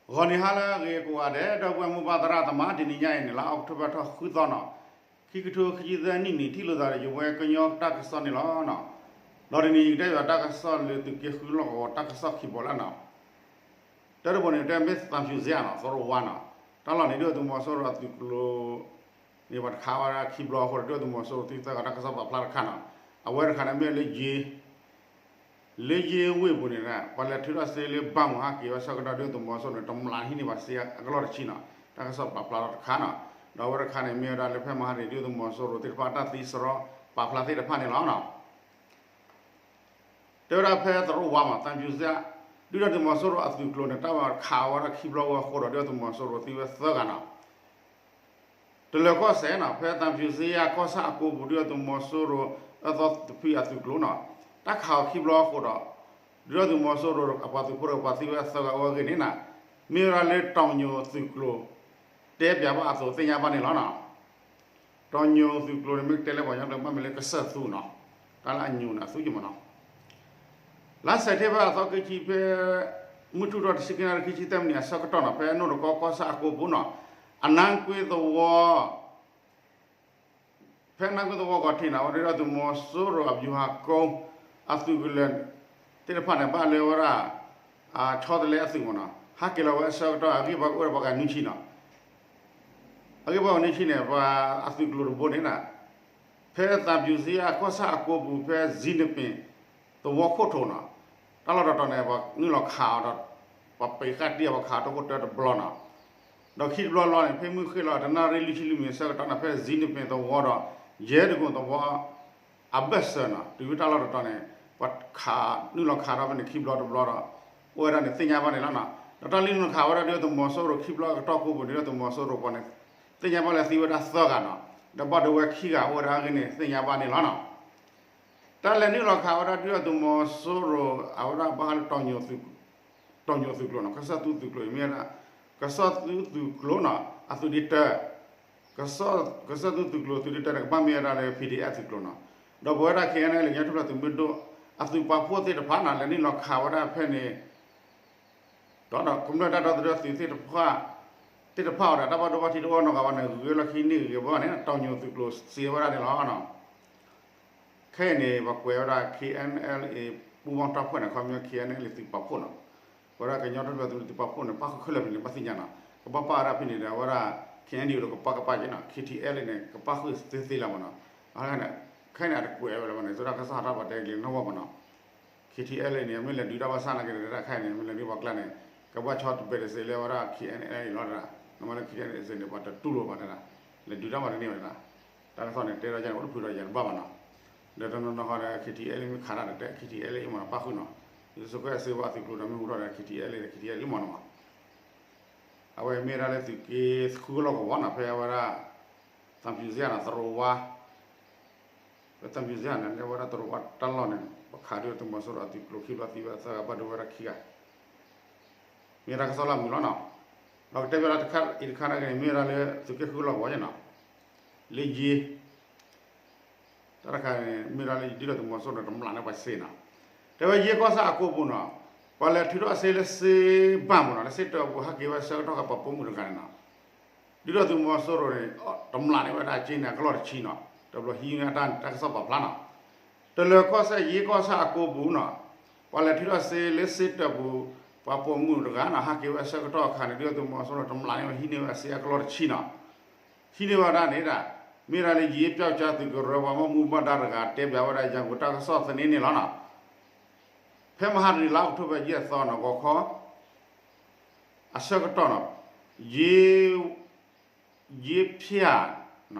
ဂီၤနံၤဟါလၢအဂ့ၤကိးဂၤဒဲး ဒီပုၢ်ဝဲၢ်မိၢ်ပၢ်သရၣ်သမါ တနံၤညါအံၤန့ၣ် လါအီးကထိဘၢၣ်ထီၣ်ဃုသီနီၤ, ခံကထိခံဆံသၢနံၣ်န့ၣ် ထံၣ်လိာ်သးဒီးယဝဲကညီတၢ်ကစီၣ်န့ၣ်လီၤ. ဒီးတနံၤအံၤကတဲဘၣ်တၢ်ကစီၣ်လၢသုးက့ဃုလီၢ်ကဝီၤတၢ်ကစီၣ်ခံဘီလၢနီၤ, တၢ်တဘီန့ၣ် တဲမ့ၢ်သံဖြူဇရပ်နီၤ သရိၣ်ဝါနီၤ, တၢ်လီၢ်န့ၣ် ဒုၣ်ဒါသုးမီၤစိရိၤအသုးကျိၤန့ၣ် ပှၤတခးဝဲဒၣ်ခံဘျီအဃိဒီး ဒုၣ်ဒါသုးမီၤစိရိၤသံသၢဂၤတၢ်ကစီၣ်ပာ်ဖျါတခါနီၤ, အဝဲတခါန့ၣ်မ့ၢ်လၢယ့ လၢယ့ဝ့ၢ်ပူၤန့ၣ် ပှၤလဲၤထုးထီၣ်စ့လၢဘၣ်မုာ်ဟးက့ၤဝဲဆၢကတီၢ် ဒုၣ်ဒါသုးမီၤစိရိၤန့ၣ် တမျးဟံးန့ၢ်ဘၣ်စ့အကလီၢ်တဆံနီၤ, တၢ်ကစီၣ်ပာ်ဖျါထီၣ်တခါနီၤ, ဒီးအဝဲတခါန့ၣ် မ့ၢ်ဝဲဒၣ်လၢဖဲမဟါန့ၣ် ဒုၣ်ဒါသုးမီၤစိရိၤသ့ၣ်တဖၣ်တၢ်သံစရီပာ်ဖျါသ့ၣ်တဖၣ်န့ၣ်လီၤ. တဲဝဲဒၣ်ဖဲသရိၣ်ဝါမး သံဖြူဇရပ် ဒုၣ်ဒါသုးမီၤစိရိၤအသုးကျိၤန့ၣ် တၢ်ဘၣ်ခးဝဲဒၣ်ခံဘျီဝဲအဃိဒီး ဒုၣ်ဒါသုးမီၤစိရိၤသံဝဲသၢဂၤနီၤ တလၢၤကီၢ်စဲၣ်နီၤ ဖဲသံဖြူဇရပ်ကီၢ်ဆၣ်အကိပူၤ ဒုၣ်ဒါသုးမီၤစိရိၤအသီတဖုအသုးကျိၤနီၤ, တၢ်ခးအီၤခံဘျီအဃိဒီး ဒုၣ်ဒါသုးမီၤစိရိၤအပှၤသုးဖိဒီးပှၤသံဝဲသၢဂၤအိၣ်ဝဲအဂ့ၢ်န့ၣ်နီၤ, မ့ၢ်ဝဲဒၣ်လၢတီၤညိၣ်သုးကျိၤ တဲပၠးဘၣ်အသိးသ့ၣ်ညါဘၣ်န့ၣ်လီၤနီၤ. တီၤညိၣ်သုးကျိၤန့ၣ် မ့ၢ်တဲလၢပှၤကညီကျိာ်ဘၣ်မ့ၢ်လၢကစၢၢ်သူနီၤ, တၢ်လၢအညိၣ်န့ၣ်အသူကမနီၤ လါစဲးပထ့ဘၢၣ်အသီခံဆံဖဲ မုၢ်ထူၣ်ထီၣ်တဆံခံနၣ်ရံၣ်ခံဆံသၢမံးနံးအဆၢကတီၢ်နီၤ ဖဲနိၣ်တကီကီၢ်ဆၣ်အကိပူၤနီၤ, အနါကွ့သဝီ ဖဲအနါကွ့သဝီဂီၤထံးနီၤ အဝဲဒၣ်ဒုၣ်ဒါသုးမီၤစိရိၤအဗျူဟာကုန်း အသုးကလၢၤသ့ၣ်တဖၣ်န့ၣ် ဘၣ်လၢဝဲဒၣ် ဆီတလဲအသုးမနီၤ ဟးက့ၤလီၤဝဲအဆၢကတီၢ် အဂံၢ်ဘါအိၣ်ဝဲဒၣ်ပှၤဂၤနွံဆံနီၤ အဂံၢ်ဘါအိၣ်နွံဆံန့ၣ် ပှၤအသုးကျိၤတဘိန့ၣ် ဖဲသံဖြူဇရပ်ကီၢ်ဆၣ်အကိပူၤ ဖဲစံနပ့ၤသဝီခိၣ်ထိးနီၤ, တၢ်လီၢ်တတီၤန့ၣ် ပှၤနုာ်လီၤခးအီၤဒီး ပှၤပံးဃာ်တံၢ်အီၤ ပှၤခးအီၤတခိၣ်တၢတဘျီနီၤ, ဒီးခံတဘျီလီၤန့ၣ် ဖဲမုၢ်ဃ့ၢ်လီၤတနၣ်ရံၣ်လွံၢ်ဆံလွံၢ်မံးနံးအဆၢကတီၢ်န့ၣ် ဖဲစံနပ့ၤသဝီဒီး ယဲၢ်တကိၣ်သဝီ အဘၢၣ်စၢၤနီၤ တုၤဝဲတၢ်လီၢ်တတီၤန့ၣ် ပှၤခးနုာ်လီၤခးထီၣ်ဖဲန့ၣ်ခံဘျီတဘျီဒီး အိၣ်ဝဲဒၣ်န့ၣ်သ့ၣ်ညါဘၣ်န့ၣ်လီၤနီၤ, ဒီးတၢ်လၢနုာ်လီၤခးဝဲဒၣ်ဒုၣ်ဒါသုးမီၤစိရိၤခံဘျီအကတီၢ်ကိပူၤန့ၣ် ဒုၣ်ဒါသုးမီၤစိရိၤပှၤန့ၣ် သ့ၣ်ညါဘၣ်လၢသံဝဲဒၣ်သၢဂၤနီၤ, ဒီးဘၣ်ဒိဝဲခံဂၤအိၣ်ဝဲဒၣ်အဂ့ၢ်န့ၣ်သ့ၣ်ညါဘၣ်န့ၣ်လီၤနီၤ. တၢ်လဲၤနုာ်လီၤခးဝဲဒၣ်ဒုၣ်ဒါသုးမီၤစိရိၤ အဝဲဒၣ်ဘၣ်ဃးလၢ တီၤညိၣ်သုးကျိၤနီၤ ကစၢၢ်သူသုးကျိၤအံၤမ့ၢ်ဝဲဒၣ် ကစၢၢ်သူသုးကျိၤနီၤ အသုးဒ့တၢ ကစၢၢ်သူသုးကျိၤသုးဒ့တၢန့ၣ် ကဘၣ်မ့ၢ်ဝဲဒၣ်လၢ P D F သုးကျိၤနီၤ, ဒီးပဝဲဒၣ် K N L ကညီထူၣ်ဖျဲးသုးမုၢ်ဒိၣ် အသုးပာ်ဖှိၣ်သ့ၣ်တဖၣ်နီၤ လဲၤနုာ်လီၤခးဝဲဒၣ်ဖဲန့ၣ် ဒီးကမျၢၢ်တၢ်ဒီသဒၢသုးသ့ၣ်တဖၣ် သ့ၣ်တဖၣ်အံၤဒီး တၢ်ဘၣ်ဒိဘၣ်ထံးတအိၣ်နီတဂၤဘၣ်န့ၣ် ဂုၤဂ့ၤလီၢ်ခံန့ၢ်ဂ့ၤဂ့ၤဘၣ်န့ၣ် တီၤညိၣ်သုးကျိၤစံးဝဲဒၣ်န့ၣ်လီၤ. ခဲအံၤန့ၣ် ပှၤကွဲးဝဲဒၣ် K N L A ပူမီၣ်တၢ်ဖှဲၣ်န့ၣ် ခီပညီ K N L A သုးပာ်ဖှိၣ်နီၤ, ဝဲဒၣ်ကညီထူၣ်ဖျဲးသုးမုၢ်ဒိၣ်သုးပာ်ဖှိၣ်န့ၣ် ပၣ်ဃုာ်ခဲလၢာ်ဖဲန့ၣ် ဘၣ်သ့ၣ်ညါနီၤ, ကဘၣ်ပာ်ဝဲဒၣ်ဖဲန့ၣ်ဒီး အဝဲဒၣ် K N D O ဒီးကပာ်ကပာ်က့ၤနီၤ K T L A န့ၣ် ကပၣ်ဃုာ်သ့သ့လီၤမနီၤ, ခဲအံၤန့ၣ် အတကွဲးဝဲလၢၤဘၣ်န့ၣ် သုတၢ်ကစီၣ်ဟးထီၣ်ပှၤတဲက့ၤနီၣ်ဝဲမနီၤ K T L A န့ၣ် မ့ၢ်လဲၤဒုးတၢ်ဘၣ်ဆၣ်နာ်က့န့ၣ် တၢ်ခဲအံၤန့ၣ် မ့ၢ်လဲၤဒုးပှၤကျါန့ၣ် ကဘၣ်ဆီတဘဲးတစ့လၢဝဲဒၣ် K N L A လီၤတဒၣ်, နမ့ၢ်လၢ K T L A န့ၣ် ပှၤတတူၢ်လိာ်ဘၣ်တဒၣ်, လဲၤဒုးတၢ်မၤတန့ၢ်ဘၣ်တဒၣ်, တၢ်ကစီၣ်န့ၣ် တဲထီၣ်ယၤန့ၣ် အိၣ်တဖုဒီးယၤတဘၣ်ဘၣ်နီၤ, ဒီးတနီၤနီၤဃီဒီး K T L A မ့ၢ်ခးတၢ်ဒီးတဲ K T L A မနီၤ ပၣ်ဃုာ်နီၤ, ယဆိကမိၣ်စ့ဝဲအသုးကျိၤဒီးမ့ၢ်ဟူထီၣ်ဒီး K T L A ဒီး K T L A မနီၤမး အဝဲမ့ၢ်ဒၣ်လၢသုးက့ဃုကလီၢ်ကဝီၤနီၤ ဖဲအဝဲဒၣ် သံဖြူဇရပ်နီၤ သရိၣ်ဝါ, ဖဲသံဖြူဇရပ်န့ၣ် လၢဝဲဒၣ်သရိၣ်ဝါတၢ်လီၢ်န့ၣ် ပှၤခးဒုၣ်ဒါသုးမီၤစိရိၤအသုးကျိၤခံဘျီသံဝဲသၢဂၤ ဘၣ်ဒိဝဲဒၣ်ခံဂၤ, မ့ၢ်ဒၣ်တၢ်ကစီၣ်လၢအမုာ်လီၤနီၤ, ဒီးကတဲဘၣ်ဒၣ်တခါအံၤတခါန့ၣ်က့ၤန့ၣ် မ့ၢ်ဝဲဒၣ်လၢသုးက့ဃုကလီၢ်ကဝီၤနီၤ, လၢယ့ တၢ်တခါန့ၣ် မ့ၢ်ဒၣ်လၢဒုၣ်ဒါသုးမီၤစိရိၤန့ၣ် တမျးန့ၢ်ပှၤစ့နီၤ, တဲဝဲယ့ကီၢ်ဆၣ်အကိပူၤနီၤ, ပှၤလဲၤထုးထီၣ်စ့လၢစ့ဘၣ်မနီၤ လၢစ့တၢးပူၤဟးက့ၤဝဲဆၢကတီၢ်ခါပှၤပိာ်မုၣ်တဂၤန့ၣ်နီၤ, ဒုၣ်ဒါသုးမီၤစိရိၤန့ၣ် တမျးန့ၢ်ဝဲဒၣ်စ့န့ၣ် အကလီၢ်တဆံနီၤ, တဘျီဟံးန့ၢ်တၢ်တၢ်ကစီၣ်ပာ်ဖျါနီၤ, တလၢၤကီၢ်စဲၣ်ယ့ကီၢ်ဆၣ်အကိပူၤနီၤ, ပှၤလဲၤထုးထီၣ်စ့လၢစ့တၢးပူၤ ပှၤပိာ်မုၣ်တဂၤနီၤ ဟးက့ၤဝဲဆၢကတီၢ်အခါန့ၣ် ဒုၣ်ဒါသုးမီၤစိရိၤတမျးန့ၢ်ဝဲ ဟံးန့ၢ်ဝဲအစ့အကလီၢ်တဆံနီၤ ဟံးန့ၢ်ဝဲဒၣ်န့ၣ်ဒၣ် မ့ၢ်ဒၣ်လၢယ့ပျောက်ကျားသုးကရၢပှၤမီၢ်မူဘၣ်ဒါတဂၤ တဲဘၣ်ဝဲဒၣ် ရန်ကုန်တၢ်ကစီၣ်သန့န့ၣ်လီၤနီၤ. ဖဲမဟါတနံၤလါအီးကထိဘၢၣ်ယဲၢ်သီနီၤ ဂီၤခီ အဆၢကတီၢ်နီၤ ယ့ ယ့ဖၠၣ်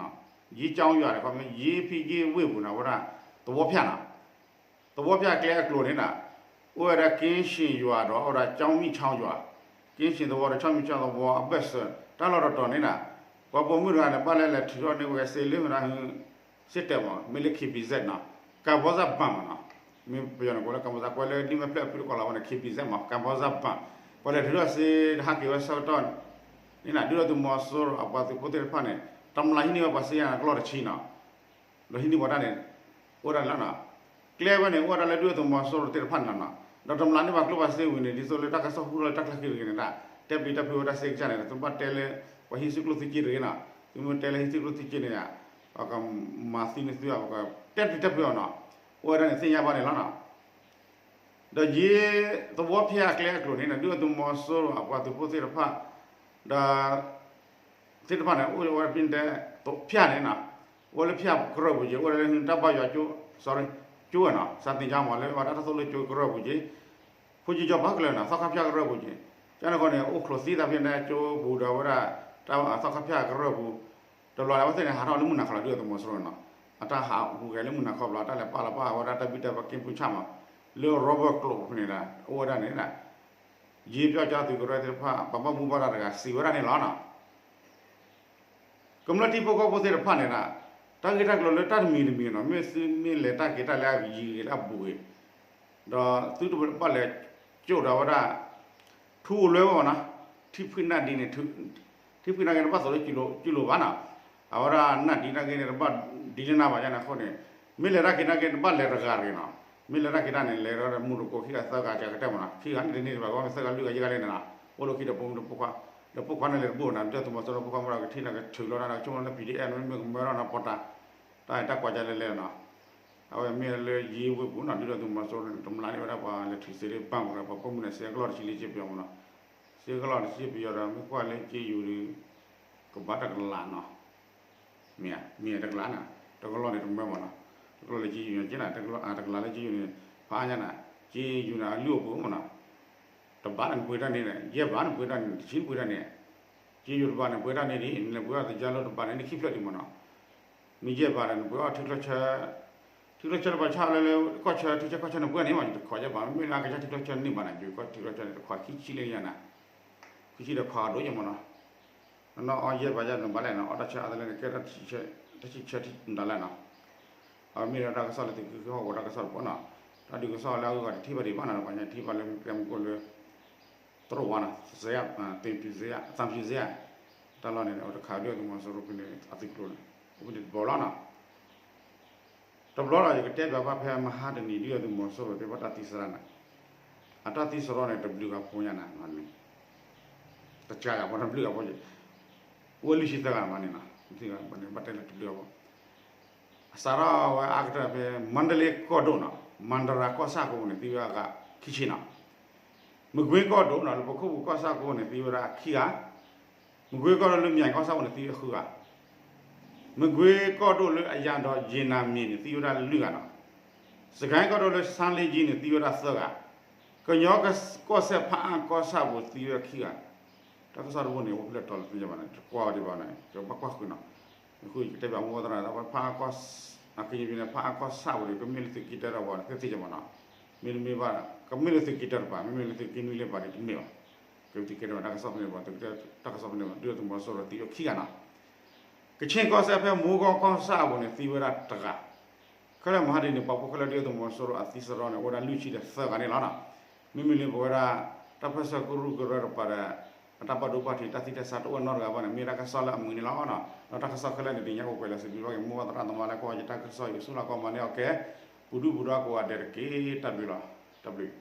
ယ့ကၠီယွၤန့ၣ် ခီ ယ့ဖံယ့ဝ့ၢ်ပူၤန့ၣ် ဝဲဒၣ် သဝီဖၠၣ်နီၤ သဝီဖၠၣ်ကျဲအကျိၤန့ၣ်ဒၣ် အိၣ်ဝဲဒၣ် က့ရှ့ၣ်ယွၤဒီး အိၣ်ဝဲဒၣ် ကၠီမံၣ်ချီယွၤ, က့ရှ့ၣ်သဝီဒီး ကၠီမံၣ်ချီသဝီအဘၢၣ်စၢၤ တၢ်လီၢ်တတီၤန့ၣ်ဒၣ် ပှၤပိာ်မုၣ်တဂၤန့ၣ် ဘၣ်လဲၤလဲၤထုးထီၣ်န့ၢ်ဝဲစ့လၢမ့ၢ်ဒၣ် စ့တၢးမး မ့ၢ်လၢ K B Z နီၤ ကၣ်ဘီစၣ်ဘၣ်မးနီၤ မ့ၢ်ပယီၤန့ၣ်ကိးလၢ ကၣ်ဘီစၣ် ကွဲးလၢဒ်မ့ၢ်ဖျၢၣ်အဖုတကိးလီၤဝဲန့ၣ် K B Z မး ကၣ်ဘီစၣ်ဘၣ် ပှၤလဲၤထုးထီၣ်စ့ဟးက့ၤဝဲဆၢကတီၢ်န့ၣ်ဒၣ် ဒုၣ်ဒါသုးမီၤစိရိၤအပှၤသုးဖိသ့ၣ်တဖၣ်န့ၣ် တမျးဟံးန့ၢ်ဝဲပှၤစ့ယၤန့ၣ် ကလီၢ်တဆံနီၤ ဒီးဟံးန့ၢ်ပှၤတၢ်န့ၣ် အိၣ်ဒၣ်န့ၣ်လီၤနီၤ. ကျဲဝဲန့ၣ် အိၣ်ဝဲဒၣ်လၢဒုၣ်ဒါသုးမီၤစိရိၤသ့ၣ်တဖၣ်န့ၣ်လီၤနီၤ. ဒီးတမျးန့ၢ်ပှၤကျိဖးစ့ဝံၤန့ၣ် ဒ်သိးလၢတၢ်ကစီၣ်ဟူထီၣ်လၢတၢ်ချၢဃံတဂ့ၤန့ၣ်ဒၣ် တဲပျံၤတဲဖုးဝဲဒၣ်စ့ကစၢ်န့ၣ် သုဘၣ်တဲလၢ ပှၤဟံးစုကျိၣ်သုစ့တဂ့ၤနီၤ, သုမ့ၢ်တဲလၢဟံးစုကျိၣ်သုစ့န့ၣ် ပှၤကမၤသံန့ၢ်သု ပှၤကတဲပျံၤတဲဖုးအီၤနီၤ, အိၣ်ဝဲဒၣ်န့ၣ်သ့ၣ်ညါဘၣ်န့ၣ်လီၤနီၤ. ဒီးယ့ သဝီဖၠၣ်အကျဲအကျိၤန့ၣ် ဒုၣ်ဒါသုးမီၤစိရိၤအပှၤသုးဖိသ့ၣ်တဖၣ် ဒီး သ့ၣ်တဖၣ်န့ၣ် အိၣ်ဝဲဒၣ်ဖဲတဲ သဝီဖၠၣ်န့ၣ်နီၤ, အိၣ်လၢဖၠၣ်ကရၢၢ်ပူၤက့ၤ အိၣ်လၢတၢ်ဘါယွၤကၠိ sorry ကၠိနီၤ စးသ့ၣ်ညါမးလၢဝဲဒၣ်တၢ်သိၣ်လိကၠိကရၢၢ်ပူၤက့ၤ ဖိကၠိကၠီပှၤကလၢာ်နီၤ သီခါဖၠၣ်ကရၢၢ်ပူၤက့ၤ ကန့ၣ်ဃီန့ၣ် အိၣ်ချိးသံသးဖဲန့ၣ်ကၠိပူၤဒီးဝဲဒၣ် သီခါဖၠၣ်ကရၢၢ်ပူၤ တဘျီလၢအဝဲသ့ၣ်န့ၣ် ဟးထီၣ်လၢမုၢ်နၤခီလီၤ ဒုၣ်ဒါသုးမီၤစိရိၤနီၤ, အတၢ်ဟးပူၤဂဲၤလၢမုၢ်နၤခီဘျီ တၢ်လဲၤပာ်လီၤပာ်ဝဲဒၣ်တၢ်ဘံၣ်တၢ်ဘၢက့ၤပူၤဆၣ်မး လၢ Robert ကျိာ်ဖဲန့ၣ်ဒီး အိၣ်ဝဲဒၣ်န့ၣ် ယ့ပျီကၠီသုးကရၢသ့ၣ်တဖၣ် ပှၤဘၣ်မူဘၣ်ဒါတဂၤစံးဝဲဒၣ်န့ၣ်လီၤနီၤ. ကမျၢၢ်ထံဖိကီၢ်ဖိသ့ၣ်တဖၣ်န့ၣ်ဒီး တၢ်ဂ့ၢ်တၢ်ကျိၤလၢတၢ်တမံၤတမံၤနီၤ မ့ၢ်သုမ့ၢ်လဲၤတၢ်က့ၤတၢ်လၢအဂ့ၤဂ့ၤလၢအဘူးဂ့ၤ ဒီးသုတဘၣ်လဲၤကၠိၣ်ဒီးဝဲဒၣ် ထူအိၣ်လွဲဝဲမးနီၤ ထံဖှံနၢ်ဒံန့ၣ် ထံဖှံနၢ်က့န့ၣ် တဘၣ်သိးလၢကၠိလိၤဘၣ်နီၤ အဝဲဒၣ်နၢ်ဒံနၢ်က့န့ၣ် တဘၣ်ဒံလၢနၤဘၣ်ယါန့ၣ်အဃိန့ၣ် မ့ၢ်လဲၤတၢ်က့ၤနၢ်က့န့ၣ် တဘၣ်လဲၤတဂၤတဂ့ၤနီၤ မ့ၢ်လဲၤတၢ်က့ၤတၢ်န့ၣ် လဲၤဒီးမူတကိးခံဂၤသၢဂၤကကတၢၢ်မးနီၤ ခံဂၤန့ၣ်တန့ၢ်ဘၣ် ကီမ့ၢ်သၢဂၤလွံၢ်ဂၤယဲၢ်ဂၤလဲၣ်န့ၣ်နီၤ အိၣ်လၢခံဒီးပိာ်မုၣ်ဒီးပိာ်ခွါ ဒီးပိာ်ခွါန့ၣ်လဲၤတဘူးနီၤ ဒုၣ်ဒါသုးမီၤစိရိၤလၢပိာ်ခွါမ့ၢ်ဒီးကထံၣ်န့ၣ်ကထုးလီၤဒၣ်ဒီး ကဆိကမိၣ်လၢ ပီၣ်ဒံၣ်အဲၣ် မ့မ့ၢ်ကမၢထီၣ်နီၤ ပီၣ်တၢ် တၢ်အဲၣ်တၢ်ကွၢ်ကါလဲၣ်လဲၣ်နီၤ အဝဲမ့ၢ်လၢယ့ဝ့ၢ်ပူၤနီၤ ဒုၣ်ဒါသုးမီၤစိရိၤန့ၣ် တမျးန့ၢ်ဝဲဒၣ်ပှၤလဲၤထံၣ်စ့လၢဘၣ်မူဒီး ပှၤပိာ်မုၣ်န့ၣ် စ့ကလီၢ်တဆံလၢက့ပယီၤမးနီၤ စ့ကလီၢ်တဆံလၢပယီၤဒီး မ့ၢ်ကွၢ်လၢက့ယိၤဒီး ကဘၣ်တကလးနီၤ မ့ၢ် မ့ၢ်တကလးနီၤ တကလီၢ်န့ၣ်တမၢမးနီၤ တကလီၢ်လၢက့ယိၤန့ၣ် က့နၤ တကလးလၢက့ယိၤန့ၣ် ဖးအါညါနီၤ က့ယိၤန့ၣ် အလုၢ်အိၣ်ပူၤမးနီၤ တဘးန့ၣ်ပှ့ၤတၢ်န့ၢ်ဒီး ယဲၢ်ဘးန့ၣ်ပှ့ၤတၢ်န့ၢ် တဆံပှ့ၤတၢ်န့ၢ် က့ယိၤတဘးန့ၣ်ပှ့ၤတၢ်န့ၢ်ဒ် နလဲၤပှ့ၤအီၤတယါလၢတဘးန့ၣ် နခံဖျၢၣ်ဒံးမးနီၤ မ့ၢ်ယဲၢ်ဘးဒီး နပှ့ၤအီၤထံချီဆၢ ထံချီဆၢတဘးဆၣ်လၢလၢ ကီၢ်ဆၢ ထံချီဆၢ ကီၢ်ဆၢန့ၣ်ပှ့ၤန့ၢ်မး တခွးယဲၢ်ဘး မ့မ့ၢ်လၢအကစၢ်ထံချီဆၢန့ၢ်ဘးန့ၣ် ယိၤကီၢ်ထံချီဆၢန့ၣ် တခွးခံဆံလၢညါနၤ ခံဆံဒီးခွးအဒိယဲၢ်မးနီၤ နအီၣ်ယဲၢ်ဘးယဲၢ်နဘးလဲၣ်နီၤ အီၣ်တၢ်ဆၢအါတလၢန့ၣ် ကဲတၢ်ဆံဆၢထံၣ်နတၢ်လဲၣ်နီၤ အမ့ၢ်ဒီးတၢ်ကစီၣ်လၢသုးက့ဃုဟီၣ်ကဝီၤတၢ်ကစီၣ်တဘိနီၤ တၢ်ဒုးကစီၣ်လၢအဂုၤအဂၤတထံၣ်ဘၣ်ဒံးဘၣ်နီၤ ပှၤညါထံၣ်ဘၣ်လၢကျဲမုၢ်ခိၣ်လၢ တရူးဝါနီၤ သံဖြူဇရပ် တၢ်လီၢ်န့ၣ် အိၣ်တခါဒုၣ်ဒါသုးမီၤစိရိၤဖဲန့ၣ် အသုးကျိၤန့ၣ် အိၣ်ဖဲန့ၣ်တဘျီလီၤနီၤ တဘျီဒီး ယကတဲဘၣ်ဘၣ်ဖဲမဟါတနံၤ ဒုၣ်ဒါသုးမီၤစိရိၤသ့ၣ်တဖၣ်တၢ်သံစရၣ်န့ၣ် အတၢ်သံစရၣ်န့ၣ် တဘျုးဂၤဖိညါနၤ မၤန့ၣ် တကးဂၤဖိ တဘျုးဂၤဖိ အိၣ်ဝဲလွံၢ်ဆံသၢဂၤမၤန့ၣ်နီၤ ဘၣ်တဲလၢတဘျုးဂၤဖိ အစးထီၣ်ဝဲအါကတၢၢ်ဖဲ မန္တလေးကီၢ်ဒိၣ်နီၤ မန္တလေးကီၢ်ဆၣ်ကိးန့ၣ် သံဝဲအဂၤခံဆံနီၤ မကွေးကီၢ်ဒိၣ်နီၤ လၢပခိၣ်ပူၤကီၢ်ဆၣ်ကိးန့ၣ် သံဝဲဒၣ်ခံဂၤ မကွေးကီၢ်ဒိၣ်လၢ မြင်း ကီၢ်ဆၣ်ကိးန့ၣ် သံဝဲဃုဂၤ မကွေးကီၢ်ဒိၣ်လၢအယၤဒီးယ့နၤမံၤန့ၣ် သံဝဲဒၣ်လွံၢ်ဂၤနီၤ စကဲကီၢ်ဒိၣ်လၢ ဆါလ့ကၠံန့ၣ် သံဝဲဒၣ်သၢဂၤ ကညီကီၢ်စဲၣ် ဖးအါကီၢ်ဆၣ်ပူၤ သံဝဲဒၣ်ခံဂၤ တၢ်ကစီၣ်တဘိန့ၣ် အိၣ်ဖဲလဲၣ်တီၤလၢသ့ၣ်ညါဘၣ်န့ၣ် တကွၢ်ဝဲဒံးဘၣ်န့ၣ် ကဘၣ်ကွၢ်ဃုာ်နီၤ အဃိယကတဲဘၣ်မိၢ်သရၣ် ဖးအါကီၢ် အကညီန့ၣ် ဖးအါကီၢ်ဆၣ်ပူၤန့ၣ် ပမ့ၢ်လၢသုးက့တၢတၢ်ဝဲန့ၣ် သ့ၣ်ညါဘၣ်နီၤ မ့တမ့ၢ်ဘၣ် ကမ့ၢ်လၢသုးက့တၢတပၤ မ့မ့ၢ်လၢသုးက့နွံလၢပၤန့ၣ် တမ့ၢ်ဘၣ် ကသုးက့တၢဘၣ် တၢ်ကစီၣ်ဖဲန့ၣ်ဘၣ် တၢ်ကစီၣ်ဖဲန့ၣ်ဘၣ် ဒုၣ်ဒါသုးမီၤစိရိၤသံဝဲခံဂၤနီၤ ကခ့ၣ်ကီၢ်စဲၣ်ဖဲမူကီၢ်ကီၢ်ဆၣ်အပူၤန့ၣ် သံဝဲဒၣ်တဂၤ ခဲလၢာ်မဟါဒ်န့ၣ် ပှၤဖိခဲလၢာ်ဒုၣ်ဒါသုးမီၤစိရိၤအသံစရီန့ၣ် အိၣ်ဝဲဒၣ်လွံၢ်ဆံဒီးသၢဂၤန့ၣ်လီၤနီၤ. မ့မ့ၢ်လၢပဝဲဒၣ် တၢ်ပၢၢ်ဆၢကရူၢ်ကရၢတပၤဒီး အတၢ်ဘၣ်ဒိဘၣ်ထံးတၢ်သံတၢ်ဆါတအိၣ်နီတဂၤဘၣ်န့ၣ် မ့ၢ်တၢ်ကစီၣ်လၢအမုာ်န့ၣ်လီၤနီၤ. ဒီးတၢ်ကစီၣ်ခဲလၢာ်န့ၣ် ဒ်ညါအိၣ်ပှဲၤလၢစံးဘျုးဘၣ်က့ၤ မိၢ်သရၣ်သမါလၢကိးဂၤ ယတၢ်ကစီၣ်ယိၤဆူၣ်လီၤကီးမၤန့ၢ်အီၤကဲ ပူၤဒုၣ်ပူၤဒါကိးဂၤဒဲးတက့ၢ် တၢ်ဘျုးလီၤ တၢ်ဘျုး